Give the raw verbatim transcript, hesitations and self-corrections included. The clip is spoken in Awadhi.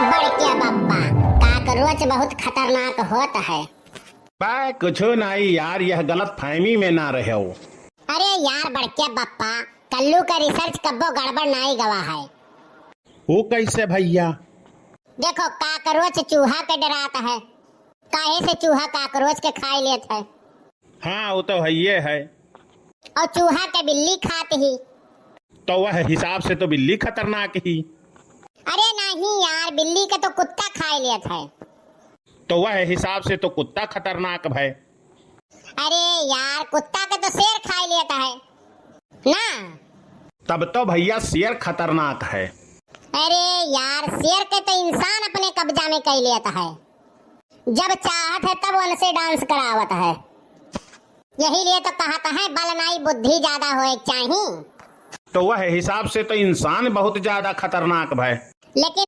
बड़के बप्पा, काकरोच बहुत खतरनाक होत है। बे, कुछो नाई यार, यह गलत फहमी में ना रहो। अरे यार बड़के बप्पा, कल्लू का research कब्बो गड़बड़ नाई गवा है। वो कैसे भैया? देखो, काकरोच चूहा के डरात है, काहे से चूहा काकरोच के खाई लेत है। हाँ, वो तो हइये है। और चूहा के बिल्ली खात ही। तो वह हिसाब से तो बिल्ली खतरनाक ही। अरे नहीं यार, बिल्ली के तो कुत्ता खाई लेत है। तो वह हिसाब से तो कुत्ता खतरनाक भय। अरे यार, कुत्ता के तो शेर खाई लेत है ना। तब तो भैया शेर खतरनाक है। अरे यार, शेर के तो इंसान अपने कब्जा में कई लेत है। जब चाहत है तब उनसे dance करावत है। यही लिए तो कहत है बल नाई बुद्धि ज्यादा होए के चाही। तो वह हिसाब से तो इंसान बहुत ज्यादा खतरनाक भय। लेकिन